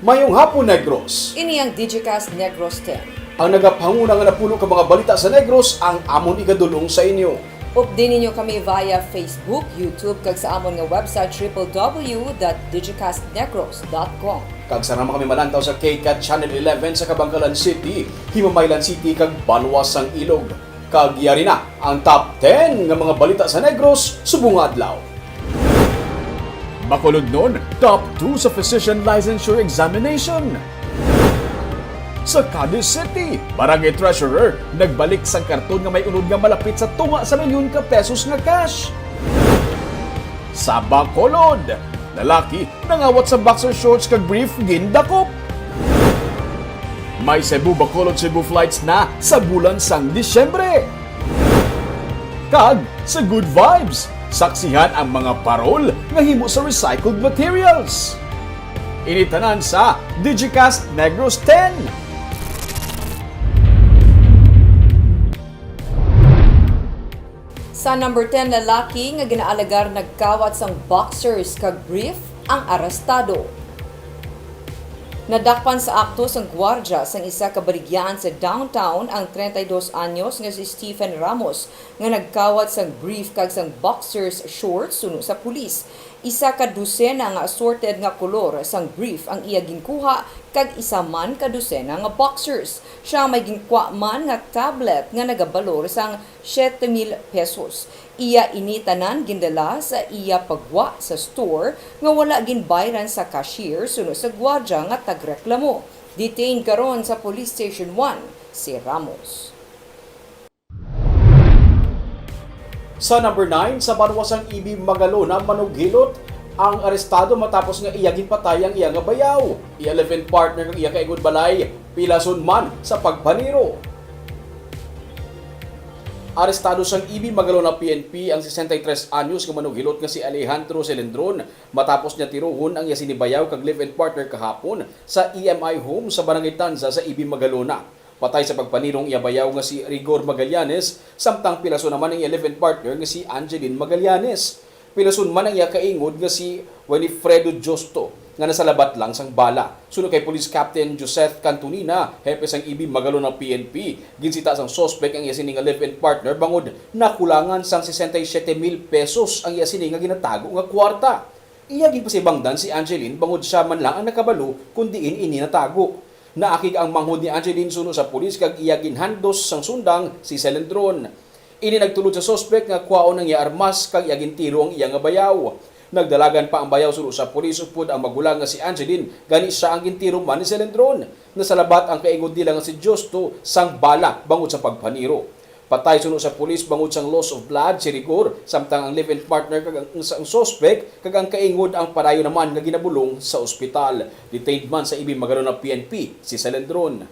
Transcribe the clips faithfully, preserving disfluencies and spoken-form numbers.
Mayong hapon, Negros. Ini ang Digicast Negros ten. Ang nagapanguna nga napulo ka mga balita sa Negros ang amon igadulong sa inyo. Updi ninyo kami via Facebook, YouTube, kag sa amon nga website, triple W dot digicast negros dot com. Kag sarama kami malantaw sa K cat Channel eleven sa Kabankalan City, Himamaylan City, kag Banwa sang Ilog. Kag yari na ang top ten nga mga balita sa Negros subong nga adlaw. Bacolodnon, top two sa physician licensure examination. Sa Cadiz City, barangay treasurer nagbalik sang karton nga may unod nga malapit sa tunga sa milyon ka pesos nga cash. Sa Bacolod, lalaki nangawat sa boxer shorts kag brief gindakop. May Cebu Bacolod Cebu flights na sa bulan sang Disyembre. Kag sa Good Vibes, saksihan ang mga parol nga himo sa recycled materials. Ini tanan sa Digicast Negros ten. Sa number ten, lalaki nga ginaalagar nagkawat sang boxers kag brief ang arestado. Nadakpan sa akto sang gwardya sang isa ka baligyahan sa downtown ang treinta y dos anyos nga si Stephen Ramos, nga nagkawat sang brief kag sang boxers shorts suno sa pulis. Isa ka dosena nga assorted nga kolor sang brief ang iya ginkuha, kag isa man ka dosena nga boxers. Siya may ginkuha man nga tablet nga nagabalor sang siete mil pesos. Iya ini tanan gindala sa iya pagwa sa store nga wala ginbayran sa cashier suno sa gwardiya nga tagreklamo. Detained karon sa Police Station one si Ramos. Sa number nine, sa banwa sang Ibi, Magalona, manughilot ang arestado matapos nga iya ginpatay ang iya nga bayaw. Iya live-in partner kag iya kaingod balay pilason man sa pagpaniro. Arestado sang Ibi, Magalona P N P ang sesenta y tres anyos nga manughilot nga si Alejandro Celendron matapos niya tirohon ang iya sini bayaw kag live-in partner kahapon sa E M I home sa Barangay Tanza sa Ibi, Magalona. Patay sa pagpaniro ang iya bayaw nga si Rigor Magallanes, samtang pilason naman ang iya live-in partner nga si Angeline Magallanes. Pilason man ang iya kaingod nga si Winifredo Justo, nga nasalabat lang sang bala. Suno kay Police Captain Joseph Cantonina, hepe sang Ibi, Magalona P N P, ginsita sang suspek ang iya sini nga live-in partner bangod nakulangan sang sesenta y siete mil pesos ang iya sini nga ginatago nga kwarta. Iya ginpasibangdan si Angeline bangod sia man lang ang nakabalo kon diin ini natago. Naakig ang manghod ni Angeline suno sa pulis kag iya ginhandos sang sundang si Celendron. Ini nagtulod sa suspek nga kwaon ang iya armas kag iya gintiro ang iya nga bayaw. Nagdalagan pa ang bayaw suno sa pulis upod ang magulang nga si Angeline, gani sia ang gintiro man ni Celendron. Nasalabat ang kaingod nila nga si Justo sang bala bangod sa pagpaniro. Patay suno sa pulis bangod sang loss of blood si Rigor, samtang ang live-in partner kag ang, ang suspek kag ang kaingod ang padayon naman nga ginabulong sa ospital. Detained man sa Ibi, Magalona P N P si Celendron.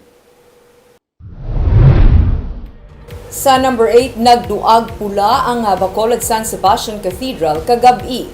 Sa number eight, nagduag pula ang, ah, Bacolod San Sebastian Cathedral kagab-i.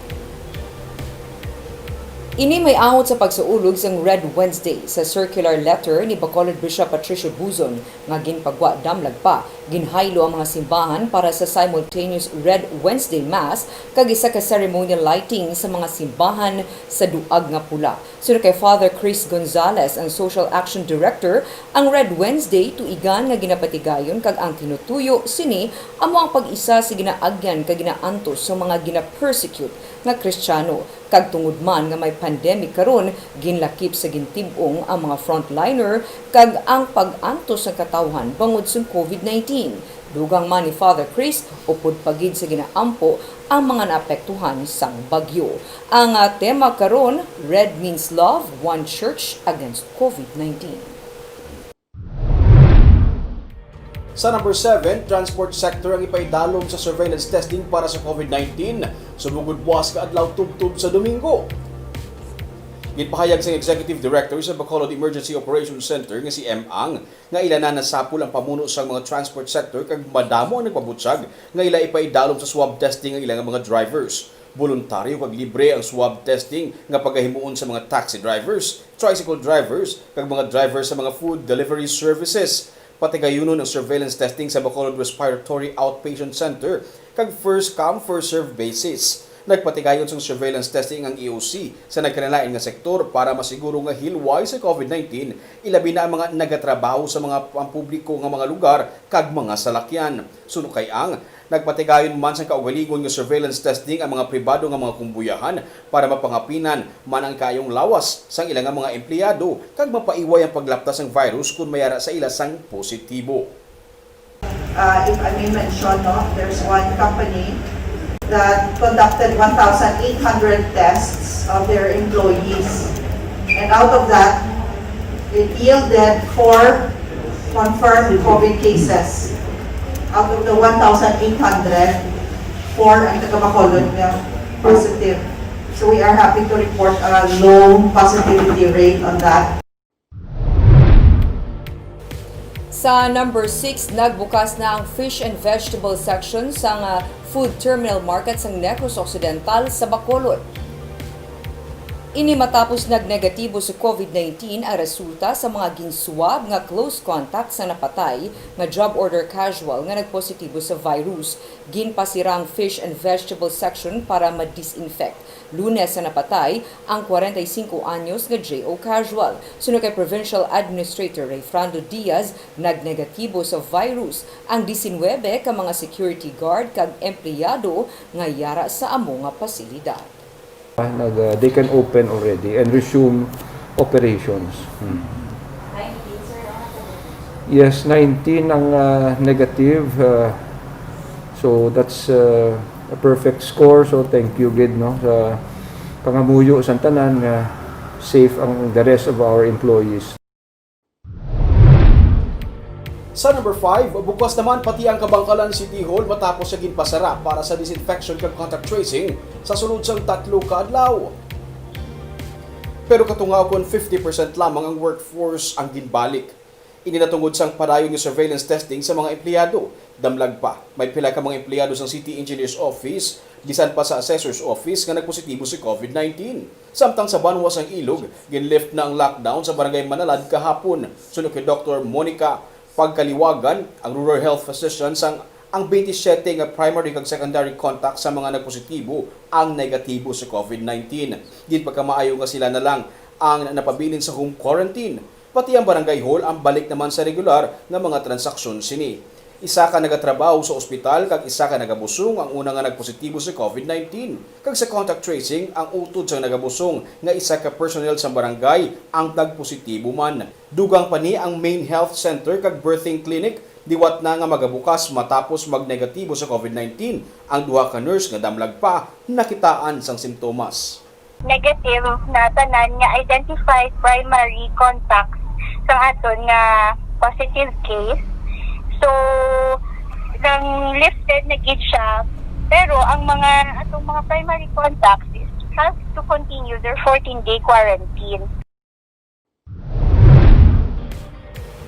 Ini may angot sa pagsaulog sang Red Wednesday. Sa circular letter ni Bacolod Bishop Patricio Buzon nga ginpagwa damlag pa, ginhaylo ang mga simbahan para sa simultaneous Red Wednesday Mass kag isa ka ceremonial lighting sa mga simbahan sa duag nga pula. Suno kay Father Chris Gonzalez, ang Social Action Director, ang Red Wednesday tuigan nga ginapatigayon kag ang tinutuyo sini amo ang pag-isa sa ginaagyan kag ginaantos sa mga gina-persecute nga Kristiyano, kag tungod man nga may pandemic karon, ginlakip sa gintib-ong ang mga frontliner kag ang pag-antos sang katawhan bangod sang covid nineteen. Dugang man ni Father Chris, upod pa gid sa ginaampo ang mga naapektuhan sang bagyo. Ang, ah, tema karon, Red means love, one church against covid nineteen. Sa number seven, transport sector ang ipaidalom sa surveillance testing para sa covid nineteen subong gud buas nga adlaw tubtob sa Domingo. Ginpahayag sang Executive Director sa Bacolod Emergency Operations Center nga si M. Ang nga ila na nasapol ang pamuno sang mga transport sector kag madamo ang nagpabutyag nga ila ipaidalom sa swab testing ang ila nga mga drivers. Boluntaryo kag libre ang swab testing nga pagahimuon sa mga taxi drivers, tricycle drivers, kag mga driver sa mga food delivery services. Patigayunon ang surveillance testing sa Bacolod Respiratory Outpatient Center kag first come, first serve basis. Nagpatigayon sang surveillance testing ang E O C sa nagkalain-lain nga sektor para masiguro nga hilway sa COVID nineteen, ilabi na ang mga nagatrabaho sa mga pampubliko nga mga lugar kag mga salakyan. Suno kay Ang, nagpatigayon man sang kaugalingon nga surveillance testing ang mga pribado nga mga kumbuyahan para mapangapinan man ang kaayong lawas sang ila nga mga empleyado kag mapaiway ang paglapta sang virus kon may ara sa ila sang positibo. Uh, if I may mention, no, there's one company that conducted one thousand eight hundred tests of their employees. And out of that, it yielded four confirmed COVID cases. Out of the one thousand eight hundred, four ang taga Bacolod nga positive. So we are happy to report a low positivity rate on that. Sa number six, nagbukas na ang fish and vegetable section sang ah, food terminal market sang Negros Occidental sa Bacolod. Ini matapos nagnegatibo sa COVID nineteen ang resulta sa mga ginswab nga close contact sa napatay nga job order casual nga nagpositibo sa virus. Ginpasira ang fish and vegetable section para ma-disinfect. Lunes sa napatay ang kwarenta y singko anyos nga J O casual. Suno kay Provincial Administrator Rayfrando Diaz, nagnegatibo sa virus ang disinwebe ka mga security guard kag empleyado nga yara sa amo nga pasilidad. Nag, uh, they can open already and resume operations. Hmm. Yes, nineteen ang uh, negative. Uh, so that's uh, a perfect score. So thank you gid, no, sa pangamuyo sa tanan nga safe ang the rest of our employees. Sa number five, bukas naman pati ang Kabankalan City Hall matapos sa ginpasara para sa disinfection kag contact tracing sa sulod sang tatlo ka adlaw. Pero katungaw kon fifty percent lamang ang workforce ang ginbalik. Ini natungod sang padayon nga surveillance testing sa mga empleyado. Damlag pa, may pila ka mga empleyado sang City Engineer's Office, bisan pa sa Assessor's Office nga nagpositibo sa COVID nineteen. Samtang sa banwa sang Ilog, gin-lift na ang lockdown sa Barangay Manalad kahapon. Suno kay Doktor Monica Pagkaliwagan, ang Rural Health Physician sang ang twenty-seven nga primary kag secondary contact sa mga nagpositibo ang negatibo sa COVID nineteen. Ginpagkamaayo nga sila na lang ang napabilin sa home quarantine. Pati ang barangay hall ang balik naman sa regular nga mga transaksyon sini. Isa ka nagatrabaho sa ospital kag isa ka nagabusong ang una nga nagpositibo sa COVID nineteen, kag sa contact tracing ang utod sang nagabusong nga isa ka personnel sang barangay ang nagpositibo man. Dugang pa ni ang main health center kag birthing clinic liwat na nga magabukas matapos magnegatibo sa COVID nineteen ang duha ka nurse nga damlag pa nakitaan sang simptomas. Negative na tanan nga identified primary contacts sang aton nga positive case. So, nang lifted na gid siya, pero ang mga atong mga primary contacts is have to continue their fourteen-day quarantine.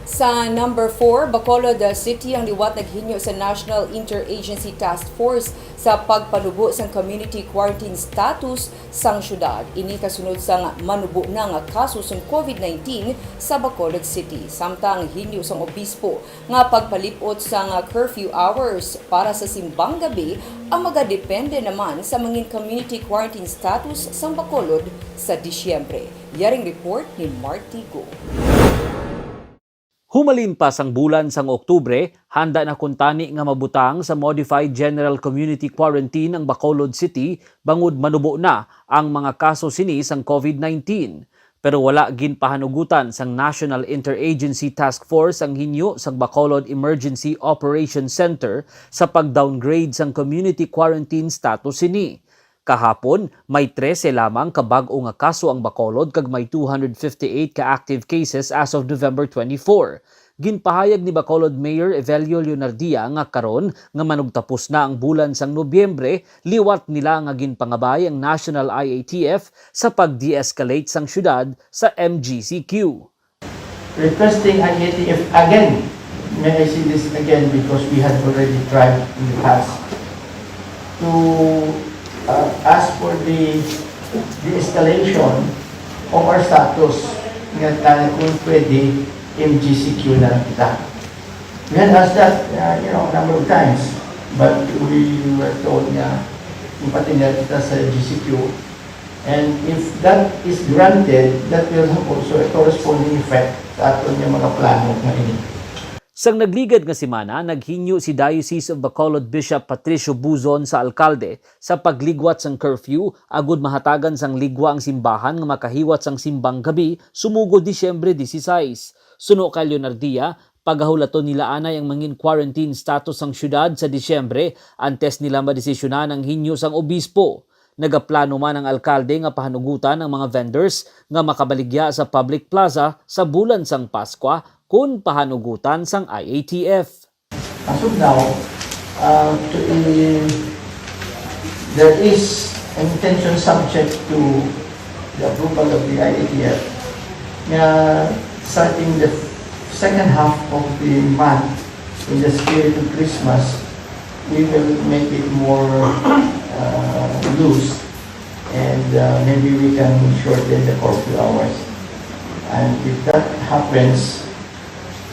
Sa number four, Bacolod City ang liwat naghinyo sa National Interagency Task Force sa pagpanubo sang community quarantine status sang syudad. Ini kasunod sang manubo na nga kaso sang COVID nineteen sa Bacolod City. Samtang hinyo sang obispo nga pagpalip-ot sang curfew hours para sa simbang gabi ang magadepende naman sa mangin community quarantine status sang Bacolod sa Disyembre. Yaring report ni Martigo. Humalin pa sang bulan sang Oktubre, handa na kuntani nga mabutang sa Modified General Community Quarantine ang Bacolod City bangod manubo na ang mga kaso sini sang COVID nineteen. Pero wala ginpahanugutan sang National Interagency Task Force ang hinyo sang Bacolod Emergency Operations Center sa pag-downgrade sang community quarantine status sini. Kahapon, may trese lamang ka bag-o nga kaso ang Bacolod kag may two hundred fifty-eight ka active cases as of November twenty-four. Ginpahayag ni Bacolod Mayor Evelio Leonardia nga karon nga manugtapos na ang bulan sang Nobyembre, liwat nila nga ginpangabay ang National I A T F sa pag-de-escalate sang syudad sa M G C Q. Requesting I A T F again. May I say this again because we had already tried in the past to uh, ask for the de-escalation of our status nga tayo kung pwede M G C Q na lang kita. We had asked that, uh, you know, a number of times, but we were told nga Ipatinyal kita sa G C Q. And if that is granted, that will have also a corresponding effect sa aton nga mga plano nga ini. Sang nagligad nga semana, naghinyo si Diocese of Bacolod Bishop Patricio Buzon sa alkalde sa pagligwat sang curfew agud mahatagan sang ligwa ang simbahan nga makahiwat sang simbang gabi sumugod Disyembre dieciséis. Suno kay Leonardia, pagahulaton nila anay ang mangin quarantine status sang siyudad sa Disyembre antes nila madesisyonan ang hinyo sang obispo. Nagaplano man ang alkalde nga pahanugutan ang mga vendors nga makabaligya sa public plaza sa bulan sang Paskwa kon pahanugutan sang I A T F. As of now, uh, to, eh, there is an intention subject to the approval of the I A T F nga starting the second half of the month, in the spirit of Christmas, we will make it more uh, loose, and uh, maybe we can shorten the curfew hours. And if that happens,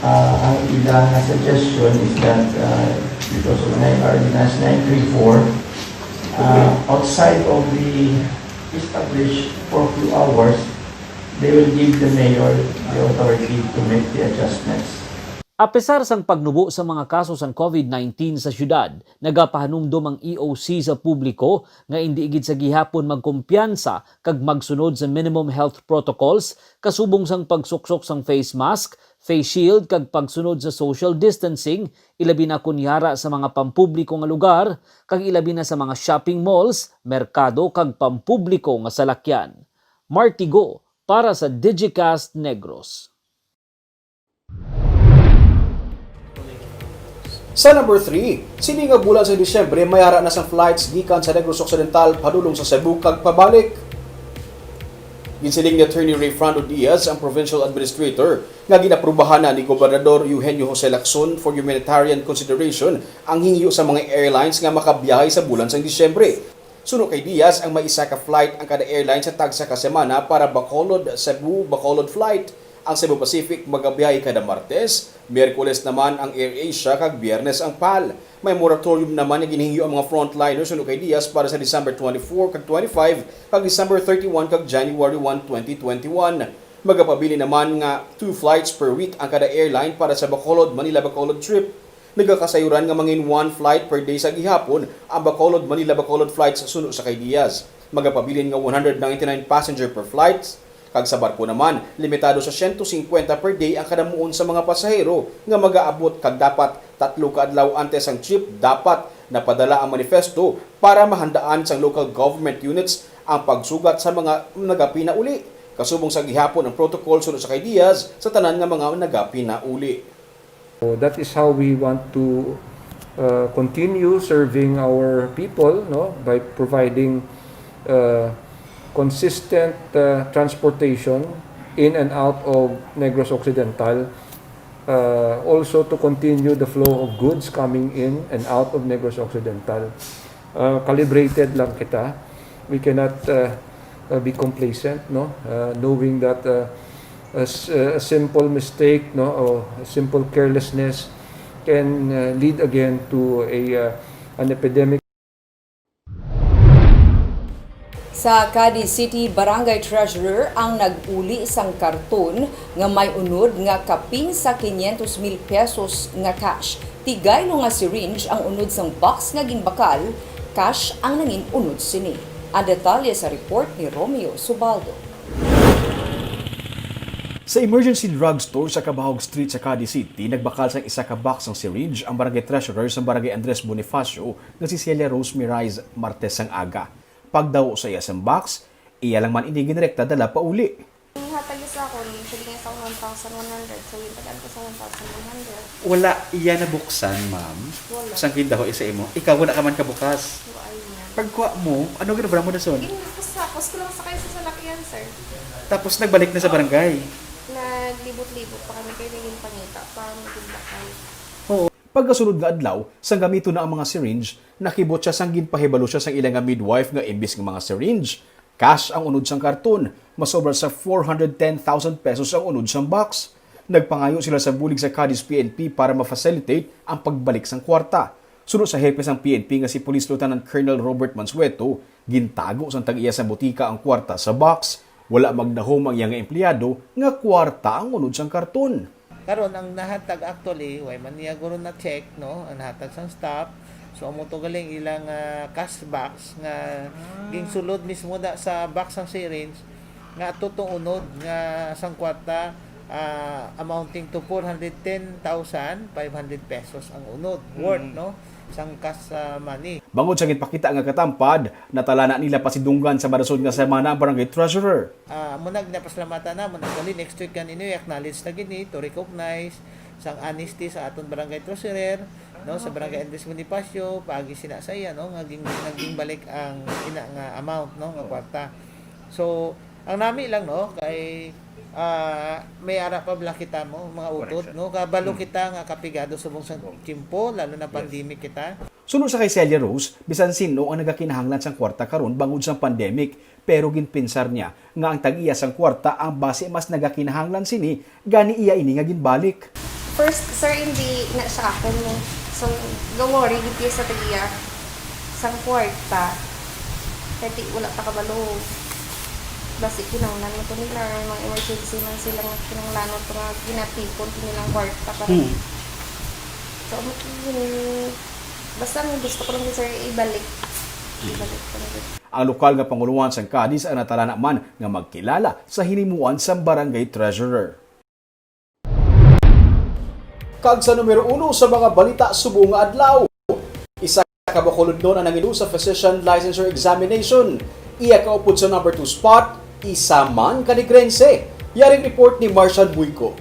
uh, ang ila nga suggestion is that uh, because of nine ordinance nine three four, uh, outside of the established curfew hours, they will give the mayor the authority to make the adjustments. Apesar sang pagnubo sa mga kaso sang COVID nineteen sa siyudad, nagapahanumdom ang E O C sa publiko nga indi gid sa gihapon magkumpiyansa kag magsunod sa minimum health protocols, kasubong sang pagsuksok sang face mask, face shield, kag pagsunod sa social distancing, ilabi na kon yara sa mga pampubliko nga lugar, kag ilabi na sa mga shopping malls, merkado, kag pampubliko nga salakyan. Martigo para sa Digicast Negros. Sa number three, sini nga bulan sa Disyembre, may ara na sang flights gikan sa Negros Occidental padulong sa Cebu kag pabalik. Ginsiling ni Attorney Rayfrando Diaz, ang provincial administrator, nga ginaprubahan na ni Gobernador Eugenio Jose Lacson for humanitarian consideration ang hingyo sa mga airlines nga makabiyahe sa bulan sang Disyembre. Suno kay Diaz, ang may isa ka flight ang kada airline sa tagsa ka semana para Bacolod, Cebu, Bacolod flight. Ang Cebu Pacific magabiyahe kada Martes, Miyerkules naman ang AirAsia kag Biyernes ang PAL. May moratorium naman nga ginhingyo ang mga frontliners suno kay Diaz para sa December twenty-four kag twenty-five kag December thirty-one kag January one, twenty twenty-one. Magapabilin naman nga two flights per week ang kada airline para sa Bacolod, Manila-Bacolod trip. Nagakasayuran nga mangin one flight per day sa gihapon ang Bacolod-Manila-Bacolod flights suno sa kay Diaz. Magapabilin nga one hundred ninety-nine passenger per flight, kag sa barko naman, limitado sa siyento singkwenta per day ang kadamuon sa mga pasahero nga magaabot, kag dapat tatlo ka adlaw antes ang trip dapat napadala ang manifesto para mahandaan sang local government units ang pagsugat sa mga nagapinauli. Kasubong sa gihapon ang protocol suno sa kay Diaz sa tanan nga mga nagapinauli. So that is how we want to uh, continue serving our people, no, by providing uh, consistent uh, transportation in and out of Negros Occidental. Uh, also to continue the flow of goods coming in and out of Negros Occidental. Uh, calibrated lang kita. We cannot uh, uh, be complacent, no? Uh, knowing that uh, a, s- a simple mistake, no, or a simple carelessness can uh, lead again to a uh, an epidemic. Sa Cadiz City, Barangay Treasurer ang nag-uli sang karton nga may unod nga kapin sa quinientos mil pesos nga cash. Tigaylo nga syringe ang unod sang box nga ginbakal, cash ang nangin unod sini. Ang detalye sa report ni Romeo Subaldo. Sa Emergency Drug Store sa Cabahog Street sa Cadiz City, nagbakal sang isa ka box sang syringe ang barangay treasurer sang barangay Andres Bonifacio nga si Celia Rose Mirais Martes sang aga. Pagdaw sa iya sang box, iya lang man ini ginrekta dala pauli. Hatag sa ako, siling sa one thousand one hundred. So, yung tagaan ko sa one thousand one hundred. Wala iya nabuksan, ma'am. Wala. Sang gindaho isa imo. Ikaw, wala ka man kabukas. Wala niya. Pagkuha mo, ano ginobra mo na son? Ginapos-tapos ko lang sa kayo sa salakyan, sir. Tapos nagbalik na sa barangay. Naglibot-libot pa kami kayo naging pangita pa ang magbakal. Pagkasunod nga adlaw, sang gamiton na ang mga syringe, nakibot siya sang ginpahibalo siya sang ila nga midwife nga imbis nga mga syringe, cash ang unod sang karton, masobra sa four hundred ten thousand pesos ang unod sang box. Nagpangayo sila sa bulig sa Cadiz P N P para ma-facilitate ang pagbalik sang kwarta. Suno sa hepe sang P N P nga si Police Lieutenant Colonel Robert Mansueto, gintago sang tag-iya sa butika ang kwarta sa box. Wala magdahom ang iya nga empleyado nga kwarta ang unod sang karton. Karon, ang nahatag actually, way man niya guro na check, no? Ang nahatag sang staff. So, amo to galing ilang, ah, cash box nga ginsulod mismo da sa box sang syringe nga ato tong unod nga sang kwarta, ah, amounting to four hundred ten thousand five hundred pesos ang unod worth, no? Sang cash, ah, money. Bangod sa ginpakita nga katampad, natalana nila pasidunggan sa madasod nga semana ang barangay treasurer. Ah, amo na, ginapasalamatan na, amo na, actually, next week yan, ino, i-acknowledge na gini to recognize sang honesty sa aton barangay treasurer, no, sa barangay Andres Bonifacio, paagi sina sa iya, no, nga ging-, nga ginbalik ang ina nga amount, no, nga kwarta. So, ang nami lang, no, kay, ah, may ara pa bala kita mo, mga utod, no, kabalo kita nga kapigado subong sa tiyempo, lalo na pandemic kita. Suno sa kay Celia Rose, bisan sin-o ang nagakinahanglan sang kwarta karon bangod sang pandemic, pero ginpensar niya nga ang tag-iya sang kwarta ang basi mas nagakinahanglan sini, gani iya ini nga ginbalik. First, sir, hindi na siya akon mo. So, ga-worry gid siya sa tag-iya sang kwarta. Kay di, wala ta kabalo. Basi kinahanglan mo to nila, may mga emergency man sila nga kinahanglan mo to nga ginatipon nilang kwarta para. Hmm. So, amo to yun. Basta ang gusto ko lang, sir, ibalik. Ibalik ko lang. Ang lokal nga pangulohan sang Cadiz ang natalana man nga magkilala sa hinimuan sang barangay treasurer. Kag sa numero uno sa mga balita subong nga adlaw, isa ka Bacolodnon ang nangindo sa physician licensure examination. Iya kaupod sa number two spot, isa man ka Negrense. Yaring report ni Marshall Buico.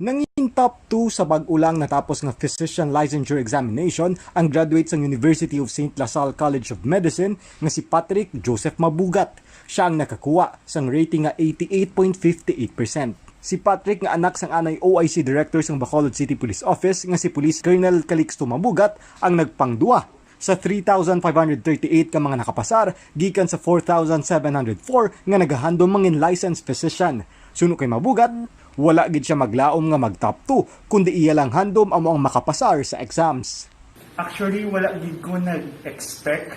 Nangin top two sa bag-o lang natapos nga physician licensure examination ang graduate sang University of Saint La Salle College of Medicine nga si Patrick Joseph Mabugat. Siya ang nakakuha sang rating nga eighty-eight point fifty-eight percent. Si Patrick nga anak sang anay O I C Director sang Bacolod City Police Office nga si Police Colonel Calixto Mabugat ang nagpangduwa sa three thousand five hundred thirty-eight ka mga nakapasar gikan sa four thousand seven hundred four nga nagahandom mangin licensed physician. Suno kay Mabugat, wala gid siya maglaom nga mag top two, kundi iya lang handom amo ang makapasar sa exams. Actually, wala gid ko nag-expect.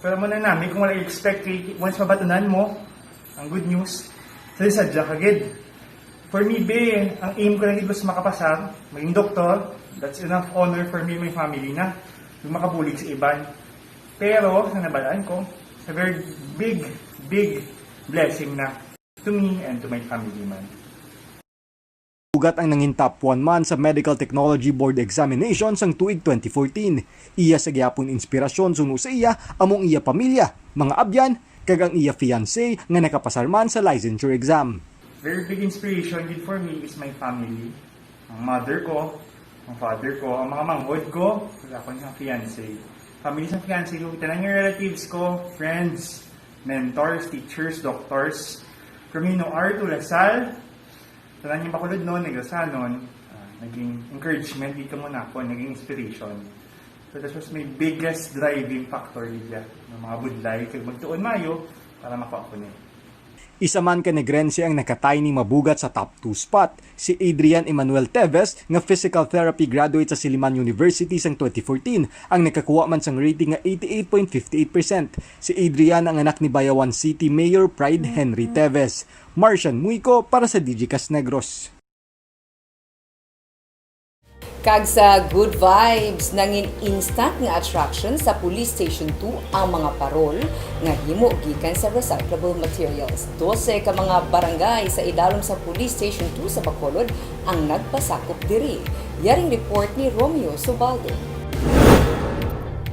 Pero mo na nami kung wala expect, kay once mabatunan mo ang good news, sa sadya ka gid. For me, be, ang aim ko lang gid was makapasar, maging doktor. That's enough honor for me and my family na yung makabulig sa iban. Pero, sa nabalaan ko, it's a very big, big blessing na to me and to my family man. Ugat ang nangin top one man sa Medical Technology Board Examination sang tuig twenty fourteen. Iya sa gihapon inspirasyon suno sa iya, among iya pamilya, mga abyan, kag ang iya fiancé nga nakapasar man sa licensure exam. Very big inspiration gid for me is my family. Ang mother ko, ang father ko, ang mga manghod ko, kag akon sang fiancé. Family sang fiancé ko, tanan nga relatives ko, friends, mentors, teachers, doctors. From Hinoar to La Salle, tanan nga Bacolodnon, Negresanon, ah, naging encouragement gid kamo nakon, naging inspiration. So that was my biggest driving factor gid ya, nga mga budlay kag magtuon maayo para makuha ko ni. Isa man ka Negrense ang nakatay ni Mabugat sa top two spot, si Adrian Emmanuel Teves nga physical therapy graduate sa Siliman University sang twenty fourteen, ang nakakuha man sang rating nga eighty-eight point fifty-eight percent. Si Adrian ang anak ni Bayawan City Mayor Pride Henry Teves. Marcian Muico para sa Digicast Negros. Kag sa Good Vibes, nangin instant nga attraction sa Police Station two ang mga parol nga himo gikan sa recyclable materials. Dose ka mga barangay sa idalom sa Police Station two sa Bacolod ang nagpasakop diri. Yaring report ni Romeo Subaldo.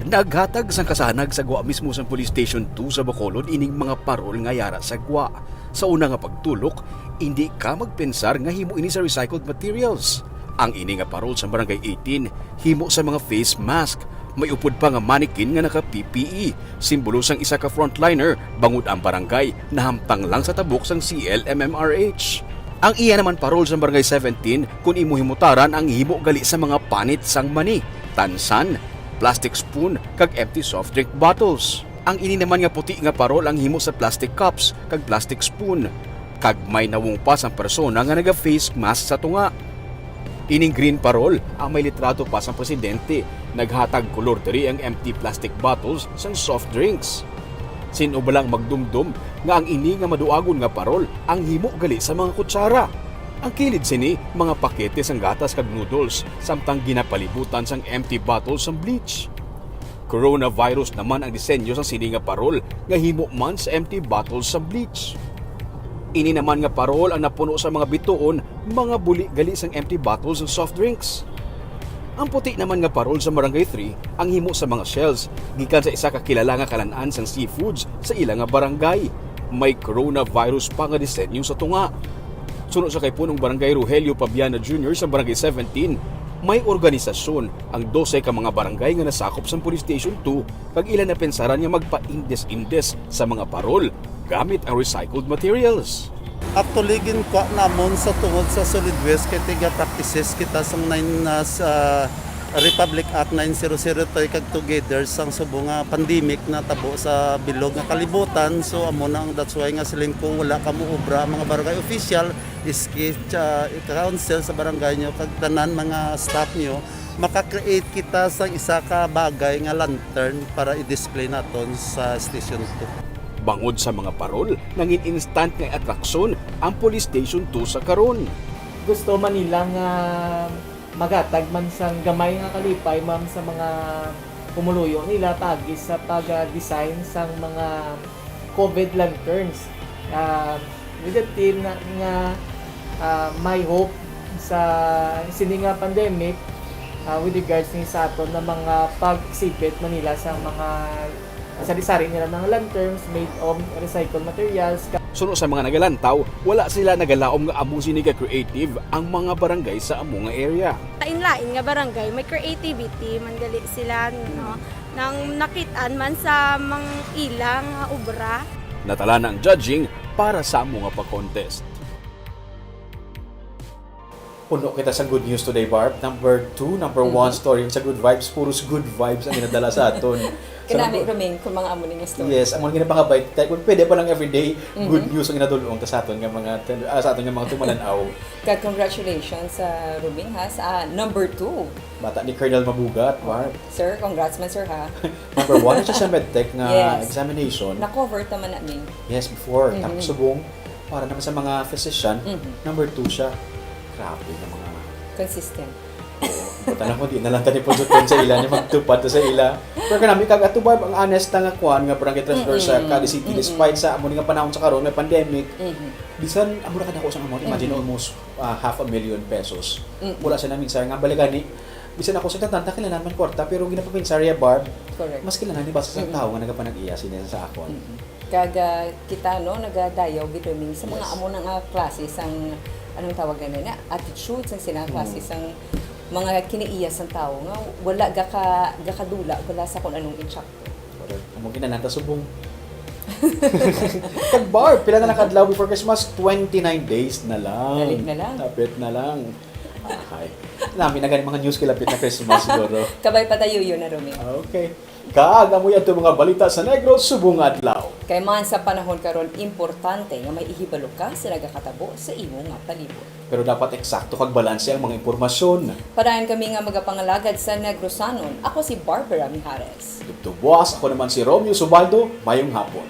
Naghatag sang kasanag sa gwa mismo sang Police Station two sa Bacolod ining mga parol nga yara sa gwa. Sa una nga pagtulok, indi ka magpensar nga himo ini sa recycled materials. Ang ini nga parol sa Barangay eighteen, himo sa mga face mask. May upod pa nga mannequin nga naka P P E, simbolo sang isa ka frontliner, bangod ang barangay nahamtang lang sa tabok sang C L M M R H. Ang iya naman parol sa Barangay seventeen, kun imo himutaran, ang himo gali sa mga panit sang mani, tansan, plastic spoon, kag empty soft drink bottles. Ang ini naman nga puti nga parol ang himo sa plastic cups kag plastic spoon, kag may nawong pa sang persona nga naga-face mask sa tunga. Ining green parol, ang may litrato pa sang presidente, naghatag kolor diri ang empty plastic bottles sang soft drinks. Sin-o bala ang magdumdom nga ang ini nga maduagon nga parol ang himo gali sa mga kutsara? Ang kilid sini, mga pakete sang gatas kag noodles, samtang ginapalibutan sang empty bottles sang bleach. Coronavirus naman ang disenyo sang sini nga parol nga himo man sa empty bottles sang bleach. Ini naman nga parol ang napuno sa mga bituon, mga buli gali sang empty bottles sang soft drinks. Ang puti naman nga parol sa Barangay three ang himo sa mga shells gikan sa isa ka kilala nga kalan-an sang seafoods sa ila nga barangay. May coronavirus pa nga disenyo sa tunga. Suno sa kay Punong Barangay Rogelio Pabiana Junior sa Barangay seventeen, may organisasyon ang dose ka mga barangay nga nasakop sang Police Station two kag ila napinsaran nga magpaindes-indes sa mga parol gamit ang recycled materials. Actually, ginkuha namon sa tungod sa solid waste kay tiga practices kita sang nine na sa Republic Act nine zero zero three kag together sang subong nga pandemic na tabo sa bilog nga kalibutan. So amo na ang that's why nga siling ko wala ka mo obra ang mga barangay official, iski uh, council sa barangay nyo kag tanan mga staff nyo, maka-create kita sa isa ka bagay nga lantern para i-display naton sa Station two. Bangod sa mga parol, nangin instant nga atraksyon ang Police Station two sa karon. Gusto man nila nga maghatag man sang gamay nga kalipay, ma'am, sa mga pumuluyo nila paagi sa pag-design sang mga COVID lanterns. Ah, with the theme na, nga ah, may hope sa sini nga pandemic, ah, with regards ni sa aton na mga pag-exhibit man nila sa mga sari-sari nila mga lanterns made of recycled materials. Suno sa mga nagalantaw, wala sila nagalaom nga amo sini ka creative ang mga barangay sa amo nga area. Lain-lain nga barangay may creativity man gali sila, no, nang nakit-an man sa mga ilang nga obra. Natala na ang judging para sa amo nga pa-contest. Puno kita sa good news today, Barb. Number two, number one story sa good vibes. Puros good vibes ang ginadala sa aton. So, Kanami, number- Roming, kung mga amo ning story. Yes, ang mga ginapangabay, kay kung pwede pa lang everyday, good news ang ginadulong ta sa aton nga mga tel- ah, sa aton nga mga tumalan-aw. Kag congratulations sa Roming ha, sa number two. Bata ni Colonel Mabugat, Barb. Sir, congrats man sir ha. Number one, sa medtech nga Yes. examination. Na-cover ta man na, Ming. Yes, before. Mhm. Tapos subong, para naman sa mga physician, Mhm. number two siya. Grabe na mga Consistent. Buta na ko, di na lang tani pudsuton sa ila, ni magtupad to sa ila. Pero kanami, kag ato, Barb, ang honest na nga kuan nga barangay transfer sa Mm-mm. Cadiz City, Mm-mm. despite sa amo nga panahon sa karon nga pandemic, Mhm. bisan amo na kadako sa amount, imagine Mm-mm. almost uh, half a million pesos. Mm-mm. Wala siya namin, sir, nga bali gani, bisan ako sa tantanta, kailangan man kwarta, pero ginapapinsar ya, Barb, Correct. Mas kailangan ni basa sa Mm-mm. tao nga nagapanag-iya sini sa akon. Mm-mm. Kag ah, kita no nagadayaw gid Roming sa mga Yes. amo na nga klase sang anong tawag na na attitude sang sila klase Mm. sang mga kinaiya sang tawo nga wala gaka gakadula wala sa kung anong insakto. Correct. Amo ginanata subong. Kag Barb, pila na nakadlaw before Christmas? Twenty-nine days na lang. Dali na lang. Tapit na lang. Ahay. Nami na gani mga news kilapit na Christmas siguro. Kabay pa tayo yun na Roming. Okay. Kag amoy ato mga balita sa Negros subong adlaw. Kay man sa panahon karon importante nga may ihibalo ka sa nagakatabo sa imo nga palibot. Pero dapat eksakto kag balanse ang mga impormasyon. Padayon kami nga magapangalagad sa Negrosanon. Ako si Barbara Mijares. Tubtob buwas, ako naman si Romeo Subaldo. Mayong hapon.